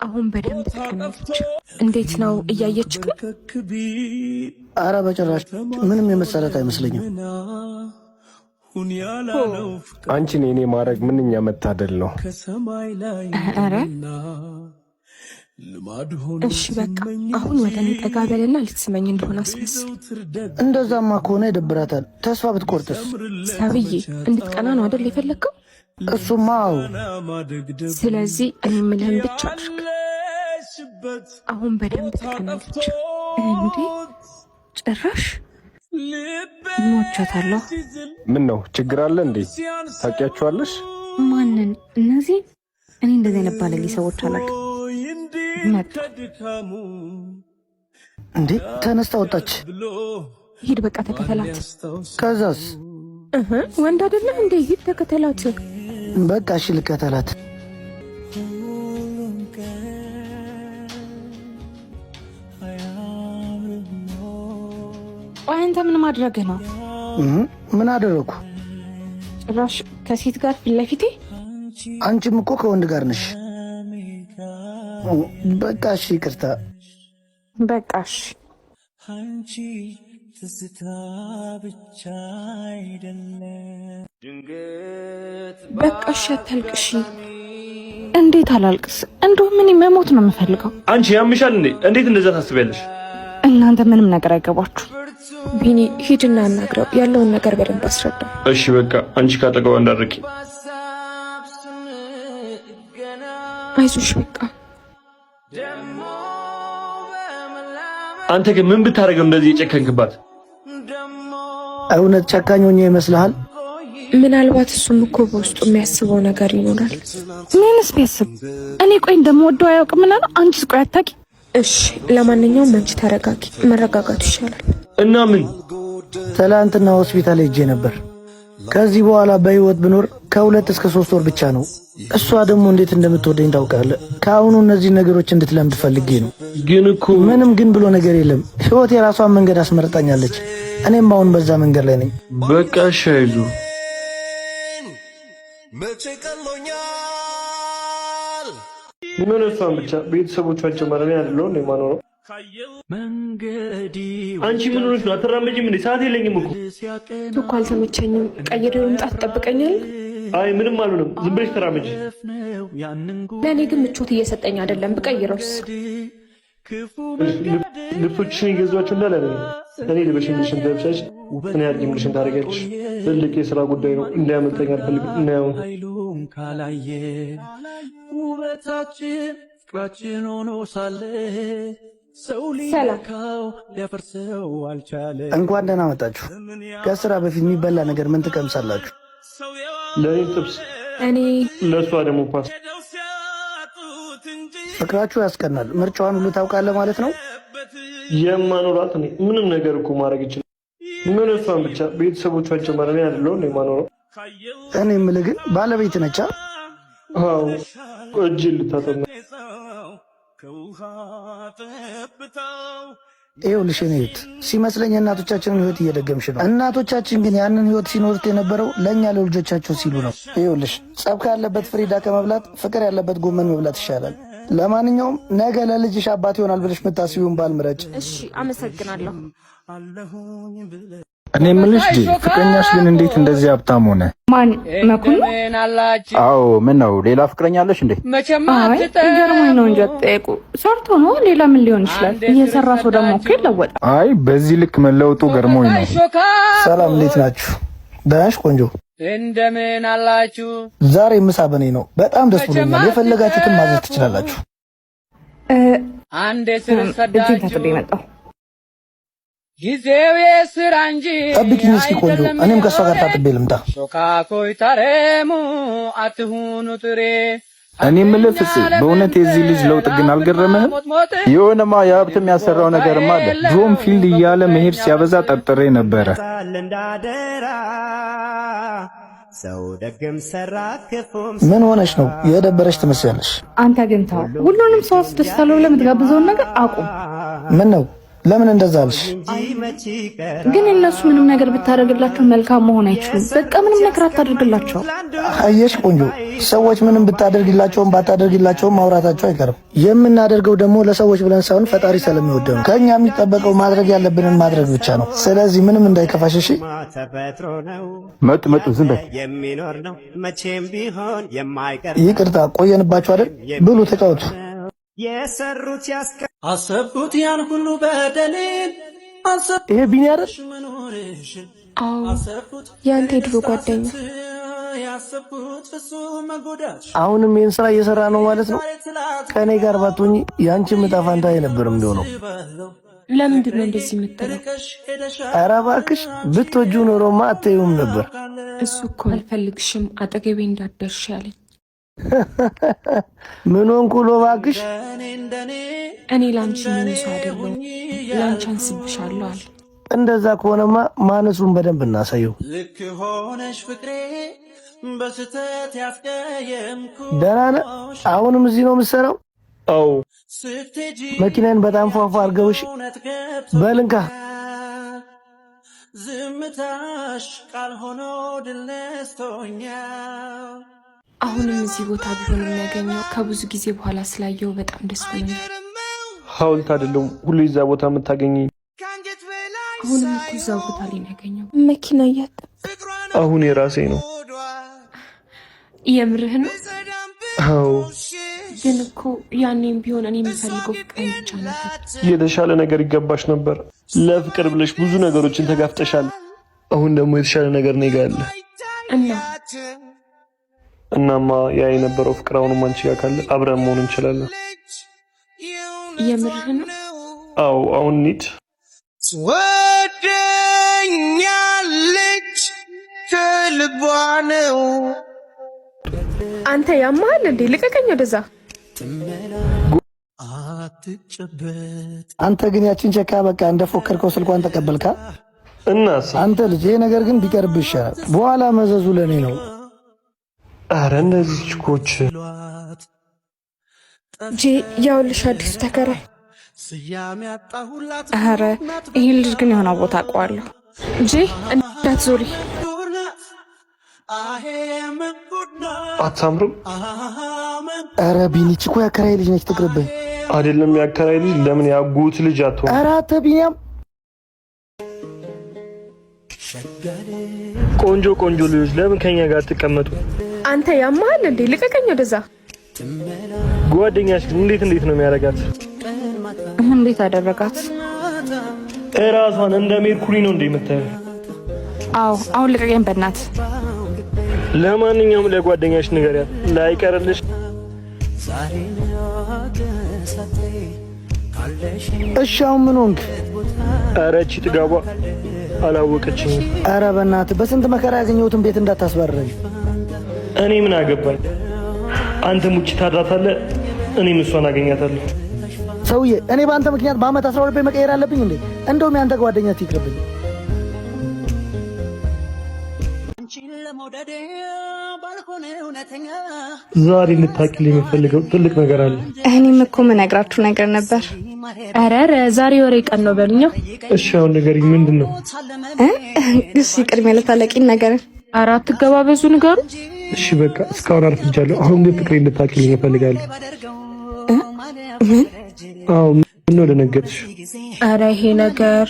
አሁን በደንብ ትቀናለች። እንዴት ነው እያየች ግን? አረ በጭራሽ ምንም የመሰለት አይመስለኝም። አንቺን የኔ ማድረግ ምንኛ መታደል ነው። ኧረ እሺ በቃ አሁን ወደ እኔ ጠጋ በልና ልትስመኝ እንደሆነ አስመስል። እንደዛማ ከሆነ ይደብራታል። ተስፋ ብትቆርጥስ? ሰብዬ እንድትቀና ነው አይደል የፈለግከው? እሱማ አዎ። ስለዚህ እኔ የምልህን ብቻ አድርግ። አሁን በደንብ ትቀናለች። እንዴ ጭራሽ ሞቻታለሁ። ምን ነው ችግር አለ እንዴ? ታውቂያቸዋለሽ? ማንን? እነዚህ? እኔ እንደዚህ አይነት ባለጌ ሰዎች አላውቅም። መጡ። እንዴ ተነስታ ወጣች። ሂድ በቃ ተከተላት። ከዛስ? እህ ወንድ አይደለህ እንዴ? ሂድ ተከተላት። በቃ እሺ ልከተላት። ቆይ አንተ ምን ማድረግህ ነው? ምን አደረኩ? ጭራሽ ከሴት ጋር ፊት ለፊቴ። አንቺም እኮ ከወንድ ጋር ነሽ። በቃ እሺ ይቅርታ። በቃ እሺ። በቃ እሺ አታልቅሺ። እንዴት አላልቅስ? እንደውም እኔ መሞት ነው የምፈልገው። አንቺ ያምሻል እንዴ? እንዴት እንደዛ ታስቢያለሽ? እናንተ ምንም ነገር አይገባችሁ። ቢኒ ሂድና አናግረው፣ ያለውን ነገር በደንብ አስረዳው። እሺ በቃ አንቺ ካጠገቧ እንዳትርቂ። አይዞሽ በቃ። አንተ ግን ምን ብታደርገው እንደዚህ የጨከንክባት? እውነት ጨካኝ ሆኜ ይመስልሃል? ምናልባት እሱም እኮ በውስጡ የሚያስበው ነገር ይኖራል። ምንስ ቢያስብ? እኔ ቆይ እንደምወደው አያውቅም እና ነው። አንቺስ ቆይ አታውቂ። እሺ ለማንኛውም አንቺ ተረጋጊ፣ መረጋጋቱ ይሻላል። እና ምን ትላንትና ሆስፒታል ሄጄ ነበር። ከዚህ በኋላ በህይወት ብኖር ከ2 እስከ 3 ወር ብቻ ነው። እሷ ደግሞ እንዴት እንደምትወደኝ ታውቃለህ። ከአሁኑ እነዚህ ነገሮች እንድትለምድ ፈልጌ ነው። ግን እኮ ምንም ግን ብሎ ነገር የለም። ህይወት የራሷን መንገድ አስመርጣኛለች። እኔም አሁን በዛ መንገድ ላይ ነኝ። በቃ እሺ አይዞህ። ምን እሷን ብቻ ቤተሰቦቿን ጭምር እኔ አይደለሁ እንዴ የማኖረው? አንቺ ምን ሆነሽ ነው? አትራመጂም እንዴ? ሰዓት የለኝም እኮ። እኮ አልተመቸኝም። ቀይሬው ልምጣ፣ ትጠብቀኛለህ? አይ ምንም አልሆንም። ዝም ብለሽ ተራመጂ። ለእኔ ግን ምቾት እየሰጠኝ አይደለም። ብቀይረውስ? ልብሶችሽን የገዟቸው እንዳለ ነው። እኔ ልበሽ የምልሽን ትለብሻለሽ፣ እኔ አድርጊ የምልሽን ታደርጊያለሽ። ትልቅ የስራ ጉዳይ ነው፣ እንዳያመልጠኝ አልፈልግም። እናየው ካላየ ውበታችን ፍቅራችን ሆኖ ሳለ ሰው ሊነካው ሊያፈርሰው አልቻለ። እንኳን ደህና መጣችሁ። ከስራ በፊት የሚበላ ነገር ምን ትቀምሳላችሁ? ለእኔ ጥብስ፣ እኔ ለእሷ ደግሞ ፓስታ። ፍቅራችሁ ያስቀናል። ምርጫዋን ሁሉ ታውቃለህ ማለት ነው። የማኖራት እኔ ምንም ነገር እኮ ማድረግ ይችላል። ምን እሷን ብቻ ቤተሰቦቿን ጭምር እኔ አይደለሁ እንዴ የማኖረው? እኔ የምልህ ግን ባለቤት ነቻ? አዎ እጅ ልታጠብ ነው። ይኸውልሽ የእኔ እህት ሲመስለኝ የእናቶቻችንን ህይወት እየደገምሽ ነው። እናቶቻችን ግን ያንን ህይወት ሲኖሩት የነበረው ለእኛ ለልጆቻቸው ሲሉ ነው። ይኸውልሽ ጸብ ካለበት ፍሪዳ ከመብላት ፍቅር ያለበት ጎመን መብላት ይሻላል። ለማንኛውም ነገ ለልጅሽ አባት ይሆናል ብለሽ የምታስቢውን ባል ምረጭ። እሺ አመሰግናለሁ። እኔ የምልሽ ጂ ፍቅረኛሽ ግን እንዴት እንደዚህ ሀብታም ሆነ? ማን መኩን? አዎ ምን ነው ሌላ ፍቅረኛ አለሽ እንዴ? አይ ገርሞኝ ነው እንጂ አትጠየቁ። ሰርቶ ነው ሌላ ምን ሊሆን ይችላል? እየሰራ ሰው ደግሞ እኮ ይለወጣል። አይ በዚህ ልክ መለወጡ ገርሞኝ ነው። ሰላም፣ እንዴት ናችሁ? ደህና ነሽ ቆንጆ? እንደምን አላችሁ? ዛሬ ምሳ በኔ ነው። በጣም ደስ ብሎኛል። የፈለጋችሁትን ማዘዝ ትችላላችሁ። አንዴ ስር እጄን ሰዳችሁ ታጥቤ መጣሁ። ጊዜው የስራ እንጂ ጠብቂኝ እስኪ ቆንጆ፣ እኔም ከእሷ ጋር ታጥቤ ልምጣ። ሾካኮይ ታረሙ አትሁኑ ጥሬ። እኔ የምልህ ፍፄ፣ በእውነት የዚህ ልጅ ለውጥ ግን አልገረመህም? የሆነማ የሀብት የሚያሰራው ነገርማ አለ። ድሮም field እያለ መሄድ ሲያበዛ ጠርጥሬ ነበረ። ምን ሆነሽ ነው? የደበረሽ ትመስያለሽ። አንተ ግን ተው፣ ሁሉንም ሰው አስደስታለሁ ብለህ የምትጋብዘውን ነገር አቁም። ምን ነው ለምን እንደዛ አልሽ? ግን እነሱ ምንም ነገር ብታደርግላቸው መልካም መሆን አይችሉም። በቃ ምንም ነገር አታደርግላቸው። አየሽ ቆንጆ፣ ሰዎች ምንም ብታደርግላቸውም ባታደርግላቸውም ማውራታቸው አይቀርም። የምናደርገው ደግሞ ለሰዎች ብለን ሳይሆን ፈጣሪ ስለሚወደው ነው። ከኛ የሚጠበቀው ማድረግ ያለብንን ማድረግ ብቻ ነው። ስለዚህ ምንም እንዳይከፋሽ እሺ። መጡ መጡ፣ ዝም በል። ይቅርታ ቆየንባችሁ አይደል? ብሉ፣ ተጫወቱ። አሰብኩት ያን ሁሉ በደሌን። ይሄ ቢኒ አይደል? አዎ፣ የአንተ የድሮ ጓደኛ። አሁንም ይህን ስራ እየሰራ ነው ማለት ነው። ከእኔ ጋር ባትሆኚ የአንቺም ዕጣ ፋንታ የነበረም እንደሆነው። ለምንድን ነው እንደዚህ የምትለው? ኧረ እባክሽ፣ ብትወጂው ኖሮማ አትይውም ነበር። እሱ እኮ አልፈልግሽም፣ አጠገቤ እንዳትደርሽ ያለኝ። ምን ሆንኩ ብሎ እባክሽ። እኔ ለአንቺ ምን ሰው አይደለሁም፣ ለአንቺ አንስብሻለሁ አለ። እንደዛ ከሆነማ ማነሱን በደንብ እናሳየው። ልክ ሆነሽ ፍቅሬ በስህተት ያስቀየምኩሽ። ደህና ነህ? አሁንም እዚህ ነው የምትሰራው? አዎ። መኪናን በጣም ፏፏ አድርገውሽ በልንካ። ዝምታሽ ቃል ሆኖ ድል ነስቶኛል። አሁንም እዚህ ቦታ ቢሆን የሚያገኘው ከብዙ ጊዜ በኋላ ስላየው በጣም ደስ ብሎኛል። ሐውልት አይደለም ሁሉ እዛ ቦታ የምታገኘኝ። አሁንም እኮ እዛው ቦታ ላይ ነው ያገኘው። መኪና እያጠብክ? አሁን የራሴ ነው። የምርህ ነው? አዎ። ግን እኮ ያኔም ቢሆን እኔ የምፈልገው ፍቅርን ብቻ ነበር። የተሻለ ነገር ይገባሽ ነበር። ለፍቅር ብለሽ ብዙ ነገሮችን ተጋፍጠሻል። አሁን ደግሞ የተሻለ ነገር እኔ ጋር አለ። እና? እናማ ያ የነበረው ፍቅር አሁንም አንቺ ጋር ካለ አብረን መሆን እንችላለን። የምርህ ነው? አዎ፣ አሁን እንሂድ። ወደኛለች ከልቧ ነው። አንተ ያማል እንዴ? ልቀቀኝ ወደዛ። አንተ ግን ያችን ቸካ በቃ እንደፎከርከው ስልኳን ተቀበልካ። እናስ? አንተ ልጅ፣ ይሄ ነገር ግን ቢቀርብ ይሻላል። በኋላ መዘዙ ለእኔ ነው። አረ እነዚህ ችኮች። ጄ፣ ያውልሽ አዲሱ ተከራይ። ኧረ ይህን ልጅ ግን የሆነ ቦታ አውቀዋለሁ። ጄ፣ እንዳትዞሪ። አታምርም? ኧረ ቢኒ፣ ችኮ ያከራይ ልጅ ነች፣ ትቅርብህ። አይደለም ያከራይ ልጅ፣ ለምን ያጉት ልጅ አትሆን? ኧረ አንተ ቢኒያም። ቆንጆ ቆንጆ ልጆች ለምን ከኛ ጋር አትቀመጡ? አንተ ያማል እንዴ? ልቀቀኝ ወደዛ። ጓደኛሽ ግን እንዴት እንዴት ነው የሚያደርጋት? እንዴት አደረጋት? እራሷን እንደ ሜርኩሪ ነው እንደ የምታየው። አዎ፣ አሁን ልቀቀኝ በእናት። ለማንኛውም ለጓደኛሽ ንገሪያት ላይቀርልሽ። እሺ አሁን ምን ሆንክ? ኧረ እቺ ጥጋቧ አላወቀችኝም። ኧረ በእናትህ፣ በስንት መከራ ያገኘሁትን ቤት እንዳታስባርረኝ። እኔ ምን አገባኝ? አንተም ውጭ ታድራታለህ፣ እኔም እሷን አገኛታለሁ። ሰውዬ፣ እኔ በአንተ ምክንያት በአመት 12 ቤት መቀየር አለብኝ እንዴ? እንደውም ያንተ ጓደኛ ትይቅርብኝ። ዛሬ ልታውቂልኝ የምፈልገው ትልቅ ነገር አለ። እኔም እኮ የምነግራችሁ ነገር ነበር። ኧረ ኧረ ዛሬ ወሬ ቀን ነው በሉኛ። እሺ አሁን ንገሪኝ፣ ምንድን ነው? እሺ ቅድሚያ ለታለቂን ነገር። ኧረ አትገባበዙ፣ ንገሩ። እሺ በቃ እስካሁን አርፍጃለሁ። አሁን ግን ፍቅሬ እንድታውቂልኝ እፈልጋለሁ። ምን? አዎ፣ ምን ነው ደነገጥሽ? ኧረ ይሄ ነገር።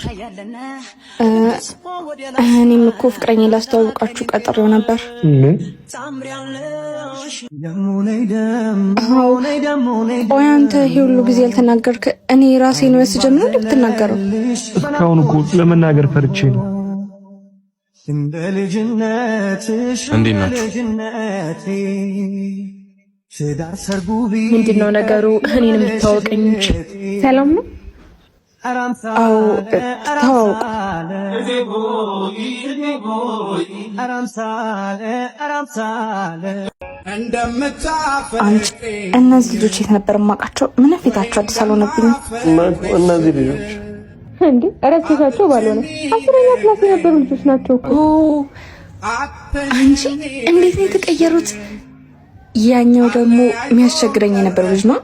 እኔም እኮ ፍቅረኛ ላስተዋውቃችሁ ቀጥሬው ነበር። ምን? አዎ። ቆይ አንተ ይሄ ሁሉ ጊዜ ያልተናገርክ እኔ ራሴን ወስ ጀምሮ እንዴ ብትናገረው? እስካሁን እኮ ለመናገር ፈርቼ ነው። እንዴት ናችሁ? ምንድን ነው ነገሩ? እኔን የምታወቀኝ እንጂ። ሰላም ነው? አዎ፣ ተዋውቁ። አንቺ፣ እነዚህ ልጆች የት ነበር የማውቃቸው? ምንም ፊታቸው አዲስ አልሆነብኝም። እነዚህ ልጆች እንዴ ረስተሻቸው ባልሆነ 10ኛ class የነበሩ ልጆች ናቸው እኮ። አንቺ፣ እንዴት ነው የተቀየሩት? ያኛው ደግሞ የሚያስቸግረኝ የነበረው ልጅ ነው።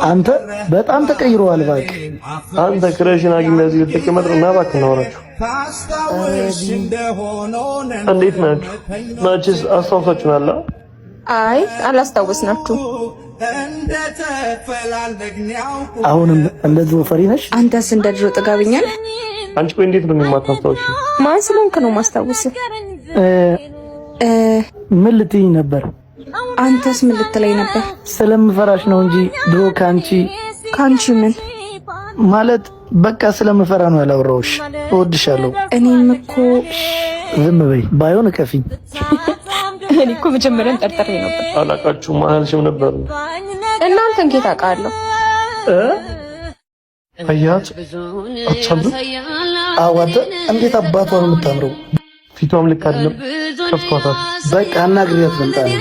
አንተ በጣም ተቀይረዋል። እባክህ አንተ crush ን አግኝ በዚህ ልትቀመጥ ነው እና እባክህ እናወራችሁ። እንዴት ናችሁ? መቼስ አስታውሳችሁናል። አይ አላስታወስናችሁ። አሁንም እንደ ድሮ ፈሪ ነሽ? አንተስ እንደ ድሮ ጥጋበኛ ነህ? አንቺ ቆይ እንዴት ነው የማታስታውሺው? ማን ስለሆንክ ነው ማስታወስ? ምን ልትይኝ ነበር? አንተስ ምን ልትለኝ ነበር? ስለምፈራሽ ነው እንጂ ድሮ ከአንቺ ከአንቺ ምን ማለት በቃ ስለምፈራ ነው ያላወራሁሽ። እወድሻለሁ። እኔም እኮ ዝም በይ፣ ባይሆን እቀፊኝ። እኔ እኮ መጀመሪያም ጠርጥሬ ነበር። አላቃችሁም አላልሽም ነበር? እናንተን ኬት አውቃለሁ? አያት አታምርም? አዎ አንተ እንዴት አባቷ ነው የምታምረው። ፊቷም ልክ አይደለም፣ ከፍቷታል። በቃ አናግሪያት ልምጣ ነው።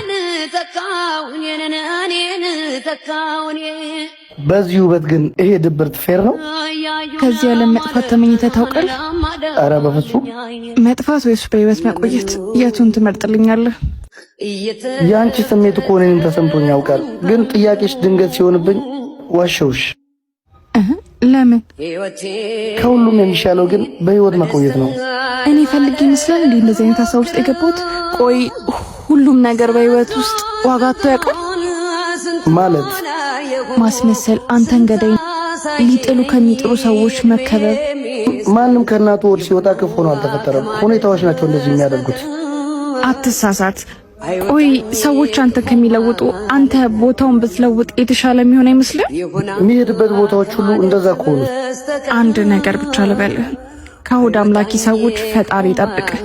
በዚህ ውበት ግን ይሄ ድብርት fair ነው? ከዚህ ዓለም መጥፋት ተመኝተህ ታውቃለህ? ኧረ በፍጹም። መጥፋት ወይስ በህይወት መቆየት የቱን ትመርጥልኛለህ? የአንቺ ስሜት እኮ እኔንም ተሰምቶኝ ያውቃል። ግን ጥያቄሽ ድንገት ሲሆንብኝ ዋሸውሽ። ለምን? ከሁሉም የሚሻለው ግን በህይወት መቆየት ነው። እኔ ፈልጌ ይመስላል እንዴ እንደዚህ አይነት ሀሳብ ውስጥ የገባሁት? ቆይ ሁሉም ነገር በህይወት ውስጥ ዋጋ አጥቶ ያውቃል? ማለት ማስመሰል፣ አንተን ገዳይ ሊጥሉ ከሚጥሩ ሰዎች መከበብ። ማንም ከእናቱ ሆድ ሲወጣ ክፉ ሆኖ አልተፈጠረም። ሁኔታዎች ናቸው እንደዚህ የሚያደርጉት። አትሳሳት። ቆይ ሰዎች አንተ ከሚለውጡ አንተ ቦታውን ብትለውጥ የተሻለ የሚሆን አይመስልም? የሚሄድበት ቦታዎች ሁሉ እንደዛ ከሆኑ አንድ ነገር ብቻ ልበልህ፣ ከሆድ አምላኪ ሰዎች ፈጣሪ ይጠብቅህ።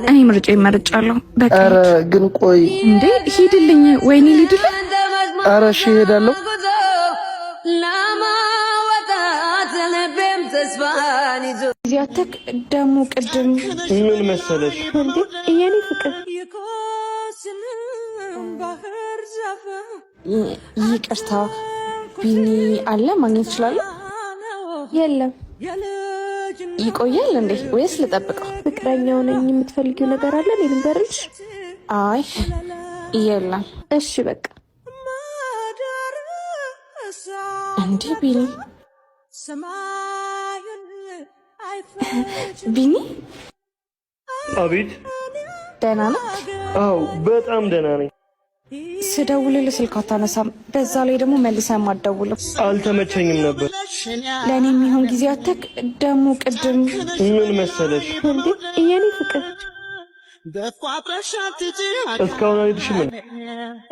እኔ ምርጫ ይመርጫለሁ። በቃ ኧረ ግን ቆይ እንዴ ሂድልኝ። ወይኔ ሊድልኝ። ኧረ እሺ እሄዳለሁ። ጊዜያተክ ደግሞ ቅድም ምን መሰለሽ እንዴ የኔ ፍቅር ይቅርታ ቢኒ አለ ማግኘት እችላለሁ? የለም። ይቆያል እንዴ ወይስ ልጠብቀው? ፍቅረኛው ነኝ። የምትፈልጊው ነገር አለ? እኔ ልንገርልሽ? አይ የለም። እሺ በቃ እንዴ ቢኒ ቢኒ፣ አቤት። ደህና ነህ? አዎ በጣም ደህና ነኝ። ስደውልልህ ስልክ አታነሳም። በዛ ላይ ደግሞ መልሰህ አትደውልም። አልተመቸኝም ነበር። ለእኔ የሚሆን ጊዜ አተክ ደግሞ ቅድም ምን መሰለሽ እንዴ የኔ ፍቅር እስካሁን አልሄድሽም?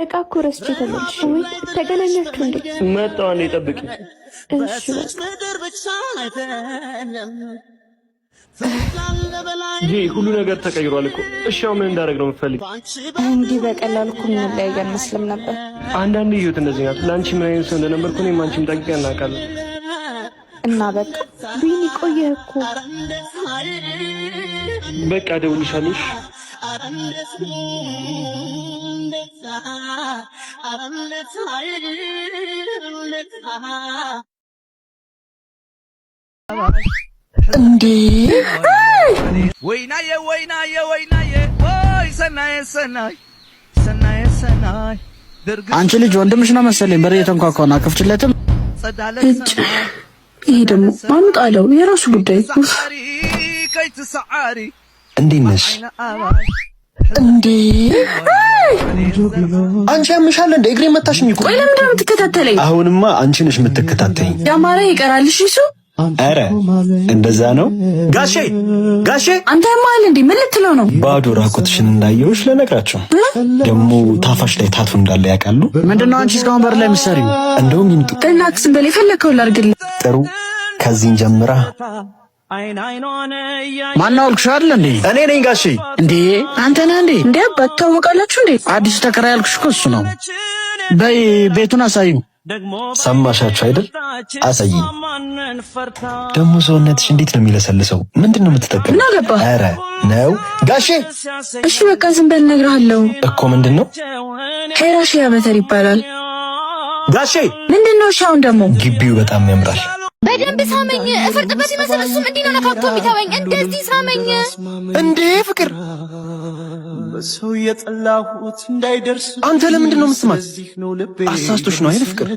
እቃ እኮ ረስቼ ተመልሼ። ወይ ተገናኛችሁ እንዴ? መጣሁ። አንዴ ጠብቂ። እሺ በቃ ይሄ ሁሉ ነገር ተቀይሯል እኮ። እሺ አሁን ምን እንዳደረግ ነው የምትፈልጊ? እንዲህ በቀላሉ እኮ የምንለያይ አንመስልም ነበር። አንዳንዴ ህይወት እንደዚህ ናት። ለአንቺ ምን አይነት ሰው እንደነበርኩ እኔም አንቺም ጠንቅቀን እናውቃለን። እና በቃ ቢኒ ቆየህ እኮ። በቃ እደውልልሻለሁ። እንዴ ወይናየ ወይናየ ወይናየ ወይ ሰናየ ሰናይ ሰናየ ሰናይ አንቺ ልጅ ወንድምሽ ነው መሰለኝ በር እየተንኳኳ ነው። አከፍችለትም። እጭ ይሄ ደግሞ ማን ጣለው? የራሱ ጉዳይ። እንዴት ነሽ? እንዴ አንቺ ያምሻል እንደ እግሬ መታሽኝ እኮ። ቆይ ለምንድን ነው የምትከታተለኝ? አሁንማ አንቺ ነሽ የምትከታተኝ። ያማረ ይቀራል። እሺ እሱ ኧረ እንደዛ ነው ጋሼ። ጋሼ አንተ ማል እንዴ ምን ልትለው ነው? ባዶ ራቁትሽን እንዳየሁሽ ልነግራቸው። ደግሞ ታፋሽ ላይ ታቱ እንዳለ ያውቃሉ። ምንድነው አንቺ እስካሁን በር ላይ የምትሰሪው? እንደውም ይምጡ። በእናትህ ዝም በል፣ የፈለከውን ላድርግልህ። ጥሩ ከዚህን ጀምራ ማነው አልኩሽ አይደል እንዴ? እኔ ነኝ ጋሼ። እንዴ አንተ ነህ እንዴ? እንዴ አባት ታወቃላችሁ እንዴ? አዲሱ ተከራይ ያልኩሽ እኮ እሱ ነው። በይ ቤቱን አሳዩ። ሰማሻችሁ አይደል? አሳይኝ። ደግሞ ሰውነትሽ እንዴት ነው የሚለሰልሰው? ምንድን ነው የምትጠቀሚው? ምን አገባህ? ኧረ ነው ጋሼ። እሺ በቃ ዝም በል፣ እነግርሃለሁ እኮ ምንድን ነው? ሄራ shea butter ይባላል። ጋሼ ምንድን ነው? እሺ አሁን ደግሞ ግቢው በጣም ያምራል። በደንብ ሳመኝ። እፈርጥበት ይመስል እሱም እንዲህ ነው ነካክቶ የሚተወኝ። እንደዚህ ሳመኝ። እንዴ ፍቅር፣ ሰው የጠላሁት እንዳይደርስ። አንተ ለምንድን ነው የምትስማት? አሳስቶሽ ነው አይደል? ፍቅር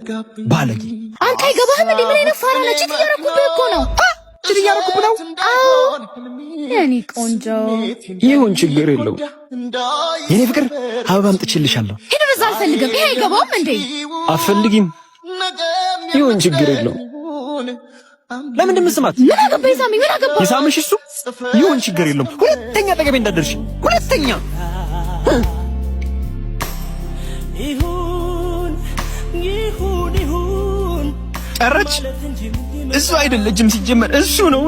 ባለጌ። አንተ አይገባህም እንዴ? ምን አይነት ፋራ ነህ? Cheat እያረኩብህ እኮ ነው። Cheat እያረኩብህ ነው? አዎ የኔ ቆንጆ። ይሁን፣ ችግር የለውም። የኔ ፍቅር፣ አበባ አምጥቼልሻለሁ። ሂድ፣ በዛ አልፈልግም። ይሄ አይገባውም እንዴ? አትፈልጊም? ይሁን፣ ችግር የለውም። ለምንድን የምትስማት? ምን አገባህ? ይሳመኝ። ምን አገባህ? ይሳምሽ እሱ። ይሁን፣ ችግር የለውም። ሁለተኛ አጠገቤ እንዳትደርሺ። ሁለተኛ። ይሁን ይሁን ይሁን። ቀረች። እሱ አይደለችም ሲጀመር እሱ ነው።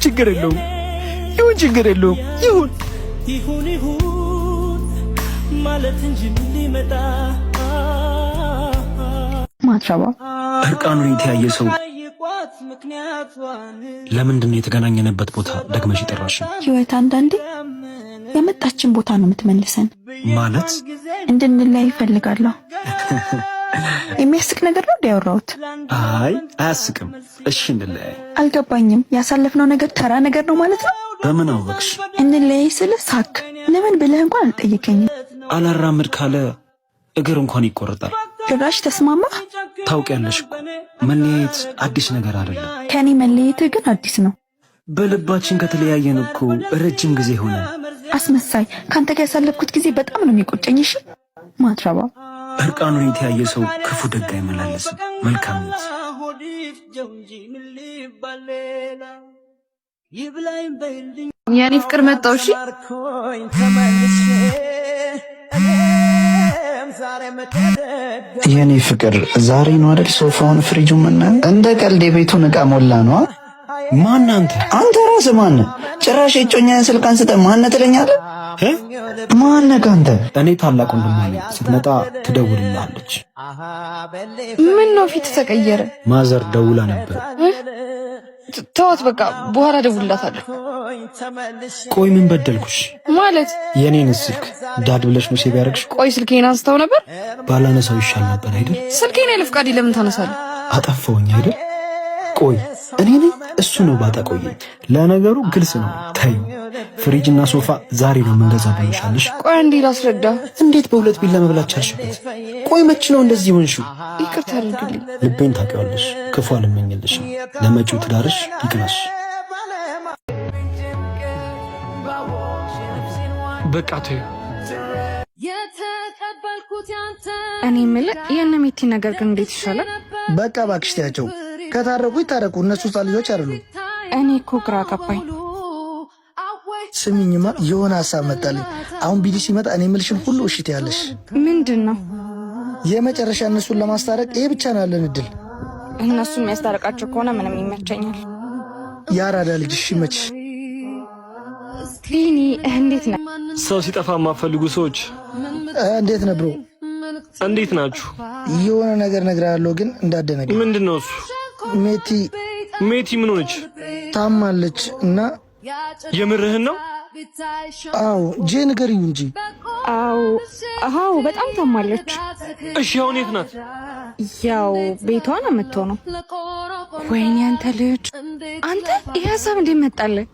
ችግር የለውም። ይሁን፣ ችግር የለውም። ይሁን። ይሁን ይሁን ማለት እንጂ ምን ሊመጣ። ማትረባ። እርቃኑን የተያየ ሰው ለምንድን ነው የተገናኘንበት ቦታ ደግመሽ የጠራሽኝ? ህይወት አንዳንዴ የመጣችን ቦታ ነው የምትመልሰን። ማለት? እንድንለያይ እፈልጋለሁ። የሚያስቅ ነገር ነው እንዲያወራሁት? አይ፣ አያስቅም። እሺ፣ እንለያይ። አልገባኝም። ያሳለፍነው ነገር ተራ ነገር ነው ማለት ነው? በምን አወቅሽ? እንለያይ ስልህ ሳክ፣ ለምን ብለህ እንኳን አልጠየቀኝም። አላራምድ ካለ እግር እንኳን ይቆረጣል። ጭራሽ ተስማማህ? ታውቂያለሽ እኮ መለያየት አዲስ ነገር አይደለም። ከእኔ መለየትህ ግን አዲስ ነው። በልባችን ከተለያየን እኮ ረጅም ጊዜ ሆነ። አስመሳይ። ከአንተ ጋር ያሳለፍኩት ጊዜ በጣም ነው የሚቆጨኝ። እሺ ማትረባ። እርቃኑን የተያየ ሰው ክፉ ደግ አይመላለስም። መልካምነት። የኔ ፍቅር፣ መጣው። እሺ። የኔ ፍቅር፣ ዛሬ ነው አይደል ሶፋውን ፍሪጁ ምናየው? እንደ ቀልድ የቤቱን ዕቃ ሞላ ነው። ማን አንተ? አንተ ራስህ ማን? ጭራሽ የእጮኛህን ስልክ አንስተህ ማን ትለኛለህ? ማነህ አንተ? እኔ ታላቅ ወንድሟ ነኝ። ስትመጣ ትደውልልሃለች። ምን ነው ፊት ተቀየረ? ማዘር ደውላ ነበር። ተዋት በቃ፣ በኋላ እደውልላታለሁ። ቆይ፣ ምን በደልኩሽ? ማለት? የኔን ስልክ dad ብለሽ ነው save ያደረግሽ? ቆይ፣ ስልኬን አንስተው ነበር? ባላነሳው ይሻል ነበር አይደል? ስልኬን ያለ ፍቃዴ ለምን ታነሳለህ? አጠፋውኝ አይደል? ቆይ፣ እኔ ነኝ እሱ ነው ባጣ? ቆየኝ። ለነገሩ ግልጽ ነው። ተይው፣ ፍሪጅና ሶፋ ዛሬ ነው የምንገዛ ብሎሻለሽ። ቆይ አንዴ ላስረዳ። እንዴት በሁለት ቢላ መብላት ቻልሽበት? ቆይ፣ መች ነው እንደዚህ ሆንሽው? ይቅርታ አድርግልኝ። ልቤን ታውቂዋለሽ። ክፉ አልመኝልሽም። ለመጪው ትዳርሽ ይቅናሽ። በቃ ተይው። እኔ የምልህ የእነ ሜቲ ነገር ግን እንዴት ይሻላል? በቃ እባክሽ ተያቸው። ከታረቁ ይታረቁ። እነሱ ህፃን ልጆች አይደሉም። እኔ እኮ ግራ ገባኝ። ስሚኝማ፣ የሆነ ሀሳብ መጣልኝ። አሁን ቢዲ ሲመጣ እኔ የምልሽን ሁሉ እሺ ትያለሽ። ምንድን ነው? የመጨረሻ እነሱን ለማስታረቅ ይሄ ብቻ ነው ያለን እድል። እነሱ የሚያስታርቃቸው ከሆነ ምንም ይመቸኛል። የአራዳ ልጅ፣ እሺ ይመችሽ። ቢኒ፣ እንዴት ነህ? ሰው ሲጠፋ የማትፈልጉ ሰዎች። እንዴት ነህ bro? እንዴት ናችሁ? የሆነ ነገር እነግርሃለሁ፣ ግን እንዳትደነግጥ። ምንድን ነው እሱ? ሜቲ። ሜቲ ምን ሆነች? ታማለች እና የምርህን ነው? አዎ፣ ጄ ንገሪው እንጂ። አዎ፣ በጣም ታማለች። እሺ፣ አሁን የት ናት? ያው ቤቷ ነው የምትሆነው። ወይኔ አንተ ልጅ፣ አንተ ይሄ ሀሳብ እንዴት መጣልህ?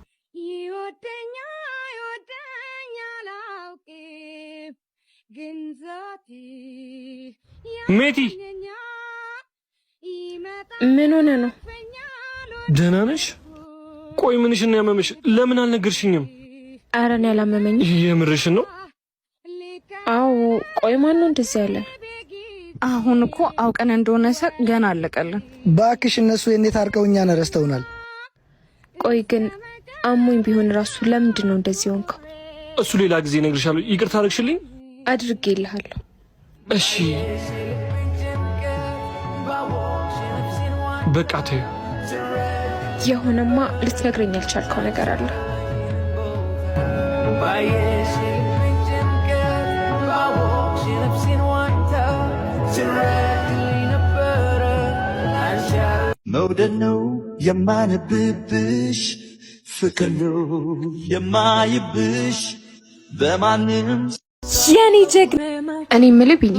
ሜቲ። ምን ሆነ ነው? ደህና ነሽ? ቆይ፣ ምንሽን ነው ያመመሽ? ለምን አልነገርሽኝም? ኧረ እኔ አላመመኝም። የምርሽን ነው? አዎ። ቆይ፣ ማን ነው እንደዚህ ያለ? አሁን እኮ አውቀን እንደሆነ ሰ ገና አለቀልን። ባክሽ፣ እነሱ የኔ ታርቀው እኛን ረስተውናል። ቆይ ግን አሞኝ ቢሆን ራሱ ለምንድን ነው እንደዚህ ሆንከው? እሱ ሌላ ጊዜ እነግርሻለሁ። ይቅርታ አድርግሽልኝ። አድርጌልሃለሁ። እሺ፣ በቃ ተይው። የሆነማ ልትነግረኝ ያልቻልከው ነገር አለ። መውደድ ነው የማነብብሽ፣ ፍቅር ነው የማይብሽ በማንም። የኔ ጀግና። እኔ የምልህ ቢኒ፣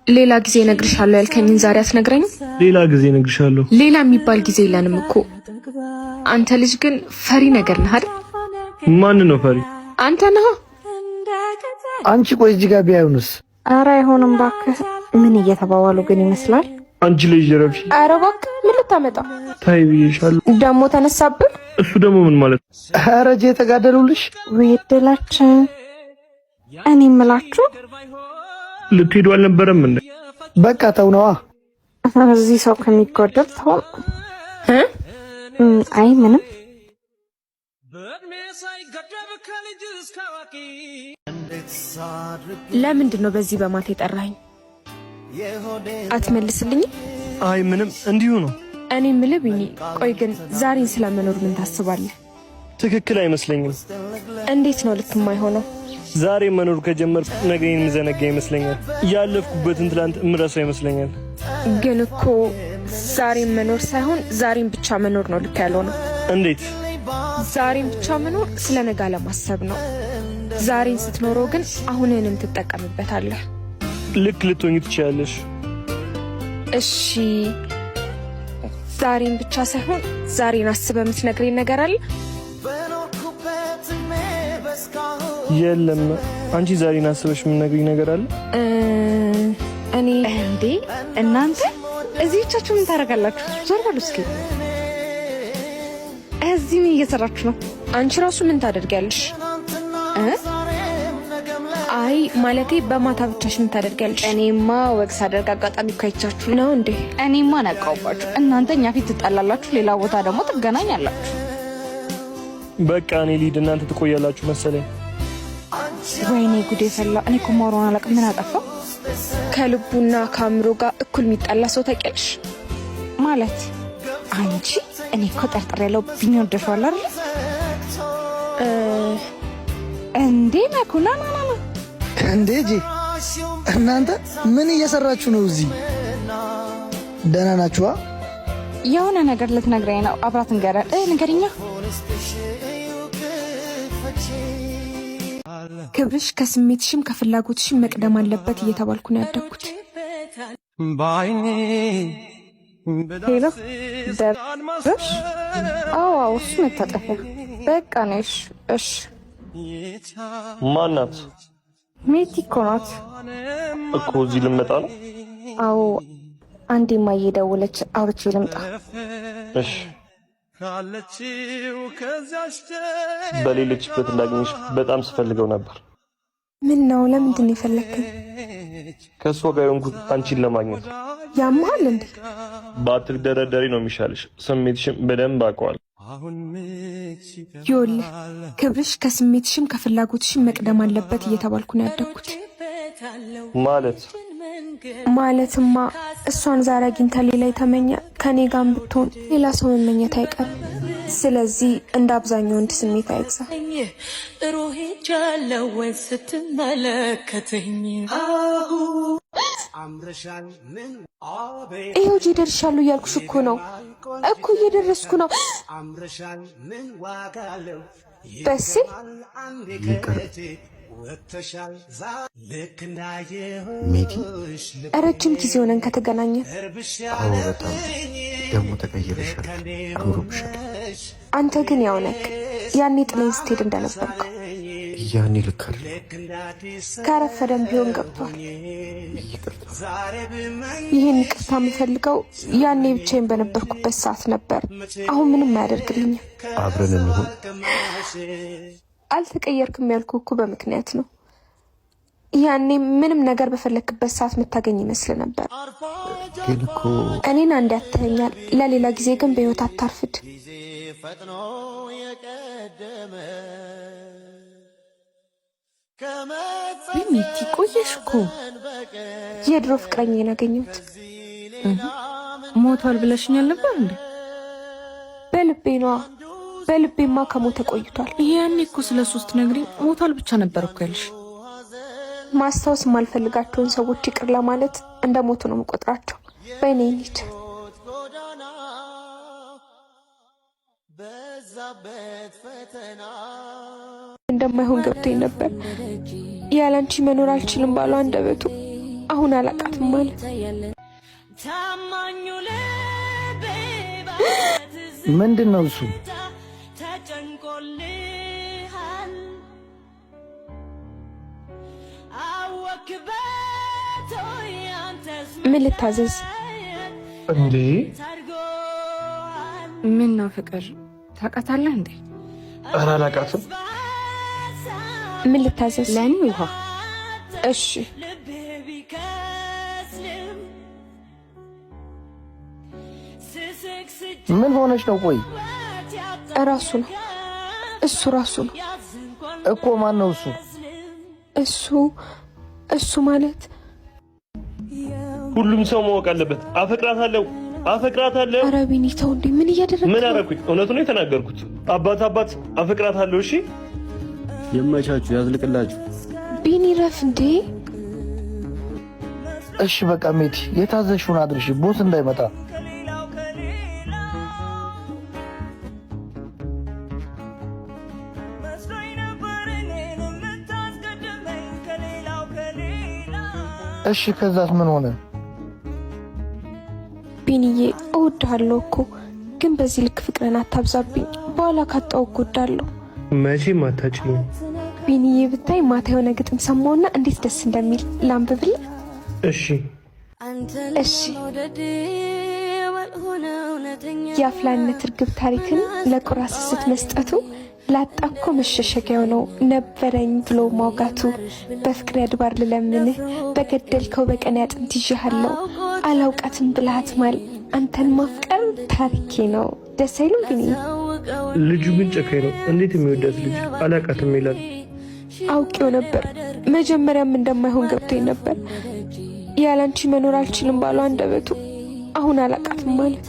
ሌላ ጊዜ እነግርሻለሁ ያልከኝን ዛሬ አትነግረኝም? ሌላ ጊዜ እነግርሻለሁ። ሌላ የሚባል ጊዜ የለንም እኮ። አንተ ልጅ ግን ፈሪ ነገር ነህ አይደል? ማን ነው ፈሪ? አንተ ነህ። አንቺ ቆይ እዚህ ጋር ቢያዩንስ? ኧረ አይሆንም እባክህ። ምን እየተባባሉ ግን ይመስላል? አንቺ ልጅ ረፊ። ኧረ እባክህ ምን ልታመጣ? ታይ ብዬሻለሁ። ደግሞ ተነሳብህ። እሱ ደግሞ ምን ማለት? ኧረ እጄ የተጋደሉልሽ። ወይ እድላችን። እኔ የምላችሁ ልትሄዱ አልነበረም እንዴ? በቃ ተው ነዋ። እዚህ ሰው ከሚጎደል ተው። አይ ምንም። ለምንድን ነው በዚህ በማታ የጠራኸኝ? አትመልስልኝም? አይ ምንም፣ እንዲሁ ነው። እኔ የምልህ ቢኒ፣ ቆይ ግን ዛሬን ስለመኖር ምን ታስባለህ? ትክክል አይመስለኝም። እንዴት ነው ልክ የማይሆነው? ዛሬ መኖር ከጀመርኩ ነገን የምዘነጋ ይመስለኛል። ያለፍኩበትን ትላንት እምረሳው ይመስለኛል። ግን እኮ ዛሬን መኖር ሳይሆን ዛሬን ብቻ መኖር ነው ልክ ያልሆነው። እንዴት? ዛሬን ብቻ መኖር ስለ ነገ አለማሰብ ነው። ዛሬን ስትኖረው ግን አሁንንም ትጠቀምበታለህ። ልክ ልትሆኚ ትችያለሽ። እሺ ዛሬን ብቻ ሳይሆን ዛሬን አስበህ የምትነግረኝ ነገር አለ? የለም። አንቺ ዛሬን አስበሽ የምትነግሪኝ ነገር አለ? እኔ እንዴ እናንተ እዚህ ብቻችሁ ምን ታደርጋላችሁ? ዞር በሉ እስኪ። እዚህ ምን እየሰራችሁ ነው? አንቺ ራሱ ምን ታደርጊያለሽ? አይ ማለቴ በማታ ብቻሽ ምን ታደርጊያለሽ? እኔማ ወግ ሳደርግ አጋጣሚ እኮ አይቻችሁ ነው እንዴ? እኔማ ነቃውባችሁ። እናንተ እኛ ፊት ትጣላላችሁ፣ ሌላ ቦታ ደግሞ ትገናኛላችሁ። በቃ እኔ ልሂድ፣ እናንተ ትቆያላችሁ መሰለኝ። ወይኔ ጉዴ ፈላ። እኔ እኮ ማውራውን አላውቅም። ምን አጠፋው? ከልቡና ከአእምሮ ጋር እኩል የሚጣላ ሰው ታውቂያለሽ? ማለት አንቺ? እኔ እኮ ጠርጥሬ ያለው ቢኒ ወደሽዋል አይደል? እንዴ መኩ ና ና ና። እንዴ ጂ እናንተ ምን እየሰራችሁ ነው እዚህ? ደህና ናችኋ? የሆነ ነገር ልትነግረኝ ነው። አብራት ንገረን። ንገሪኛ። ክብርሽ ከስሜትሽም ከፍላጎትሽም መቅደም አለበት እየተባልኩ ነው ያደግኩት። Hello ደረሽ? አዎ አዎ፣ እሱ መታጠፊያ በቃ ነሽ። እሺ ማናት? ሜቲ እኮ ናት እኮ። እዚህ ልመጣ ነው። አዎ አንዴ እማዬ ደወለች፣ አውርቼ ልምጣ። እሺ በሌለችበት እንዳገኘሽ በጣም ስፈልገው ነበር። ምን ነው? ለምንድን ነው የፈለግከኝ? ከእሷ ጋር የሆንኩት አንቺን ለማግኘት። ያምሃል እንዴ? ባትደረደሪ ነው የሚሻልሽ። ስሜትሽን በደንብ አውቀዋለሁ። ይኸውልህ ክብርሽ ከስሜትሽም ከፍላጎትሽም መቅደም አለበት እየተባልኩ ነው ያደግኩት። ማለት ማለትማ እሷን ዛሬ አግኝታ ሌላ የተመኘ ከኔ ጋር ብትሆን ሌላ ሰው መመኘት አይቀርም። ስለዚህ እንደ አብዛኛው ወንድ ስሜት አይግዛ። ይኸው እጄ ደርሻለሁ እያልኩሽ እኮ ነው እኮ እየደረስኩ ነው። በሴ ሜቲ ረጅም ጊዜ ሆነን ከተገናኘን። አዎ በጣም ደግሞ ተቀይረሻል፣ አምሮብሻል። አንተ ግን ያው ነህ። ያኔ ጥለኝ ስትሄድ እንደነበርከው ያኔ ልክ አይደለም። ከረፈደም ቢሆን ገብቷል። ይቅርታ። ይህን ይቅርታ የምፈልገው ያኔ ብቻዬን በነበርኩበት ሰዓት ነበር። አሁን ምንም አያደርግልኝም። አብረን እንሁን። አልተቀየርክም ያልኩህ እኮ በምክንያት ነው። ያኔ ምንም ነገር በፈለክበት ሰዓት የምታገኝ ይመስል ነበር። ግን እኮ እኔን አንድ ያተኛል። ለሌላ ጊዜ ግን በህይወት አታርፍድ። ሜቲ ቆየሽ እኮ። የድሮ ፍቅረኛዬን አገኘሁት። ሞቷል ብለሽኛል ነበር እንዴ? በልቤ ነዋ። በልቤማ ከሞተ ቆይቷል። ያኔ እኮ ስለ እሱ ስትነግሪኝ ሞቷል ብቻ ነበር እኮ ያልሽ። ማስታወስ የማልፈልጋቸውን ሰዎች ይቅር ለማለት እንደ ሞቱ ነው የምቆጥራቸው። በእኔ እንሂድ። እንደማይሆን ገብቶኝ ነበር። ያላንቺ መኖር አልችልም ባለው አንደበቱ አሁን አላቃትም አለ። ምንድን ነው እሱ? ምን ልታዘዝ እንዴ? ምን ነው ፍቅር ታውቃታለህ እንዴ? ኧረ አላውቃትም። ምን ልታዘዝ? ለእኔ ውሃ። እሺ። ምን ሆነች ነው? ቆይ እራሱ ነው እሱ ራሱ ነው እኮ። ማን ነው እሱ? እሱ እሱ ማለት ሁሉም ሰው ማወቅ አለበት። አፈቅራታለሁ፣ አፈቅራታለሁ። ኧረ ቢኒ ተው እንዴ! ምን እያደረግህ ምን ነው? አደረኩኝ? እውነቱን ነው የተናገርኩት። አባት አባት፣ አፈቅራታለሁ። እሺ ይመቻችሁ፣ ያዝልቅላችሁ። ቢኒ ረፍ እንዴ! እሺ በቃ ሜቲ፣ የታዘዝሽውን አድርሺ፣ boss እንዳይመጣ። እሺ ከዛስ ምን ሆነ? ቢኒዬ እወድሃለሁ እኮ ግን በዚህ ልክ ፍቅርን አታብዛብኝ። በኋላ ካጣው እጎዳለሁ። መቼም አታጭኝም። ቢኒዬ ብታይ ማታ የሆነ ግጥም ሰማውና እንዴት ደስ እንደሚል ላንብብልህ? እሺ እሺ። የአፍላነት እርግብ ታሪክን ለቁራ ስስት መስጠቱ ላጣኮ መሸሸጊያው ነው ነበረኝ ብሎ ማውጋቱ። በፍቅር አድባር ልለምንህ በገደልከው በቀን አጥንት ይዤሃለሁ። አላውቃትም ብልሃት ማል አንተን ማፍቀር ታሪኬ ነው። ደስ አይሉም ቢኒ? ልጁ ግን ጨካኝ ነው። እንዴት የሚወዳት ልጅ አላውቃትም ይላል። አውቄው ነበር። መጀመሪያም እንደማይሆን ገብቶኝ ነበር። ያላንቺ መኖር አልችልም ባለው አንደበቱ አሁን አላውቃትም ማለት።